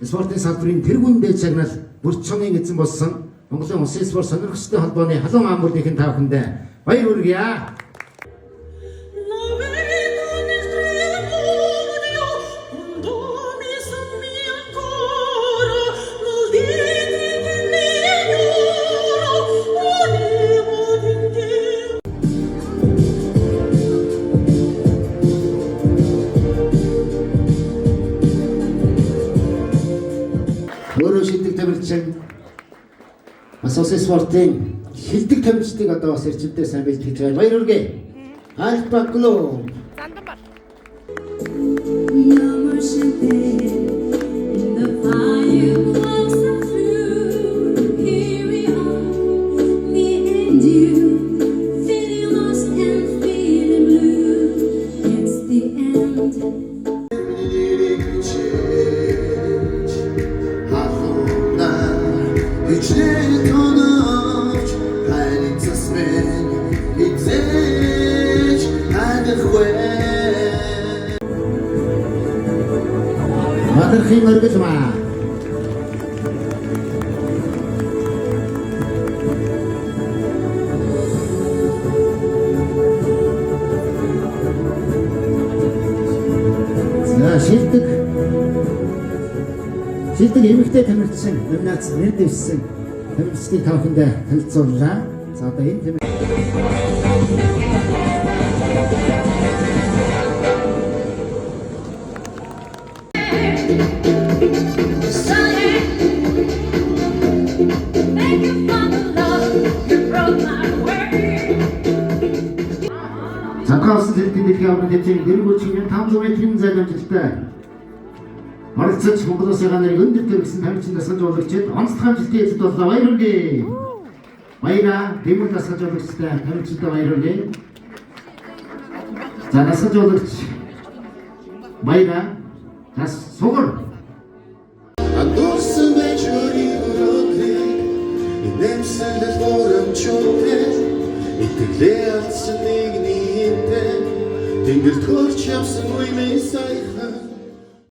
Спортын салбарын тэргүүн дээд шагнал бүрт сумын эзэн болсон Монголын улсын спорт сонирхогчдын холбооны халуун аан бүрнийхэн та бүхэндээ баяр хүргье. La vedo nel tripudio, quando mi sommi ancora, nol dite che mi ignoro, animo d'Iddio. Өөрөө шилдэг тамирчин бас улсын спортын шилдэг тамирчдыг одоо бас эрчимтэй сайн бэлтгэж байна. Баяр хүргэе. Альпа клуб. No more champagne in the fireworks are through. Here we are, me and you, feeling lost and feeling blue. It's the end. Миний нэрийг хичээж халуунаар хичнээн тоновч хайрын цас минь эзэж хадахгүй. Бадархын оргил маа. За шилдэг шилдэг эмэгтэй тамирчин номинац нэр дэвшсэн тамирчдыг та бүхэндээ танилцууллаа. За одоо энэ тамир Sunny, thank you for the love you brought my way. Задгаа улсын зэргийн дэлхийн аваргын тэмцээний дэрэг үчиг 1500 метрийн зайд амжилттай оролцож Монгол улсын нарыг өндөр тавьсан тамирчин дасгал жуулагчид онцлог амжилтын эзэд боллоо. Баяр хүргэе. Баяраа дэмэр дасгал жуулагчтай тамирчидаа баяр хүргэе. За дасгал жуулагч баяраа нас сугар. Андуурсан байж өөрийн инээмсэглэл гурамчуутай итгэлээ алдсан нэг нийтээ тэнгэрт хөрч явсан үе минь сая.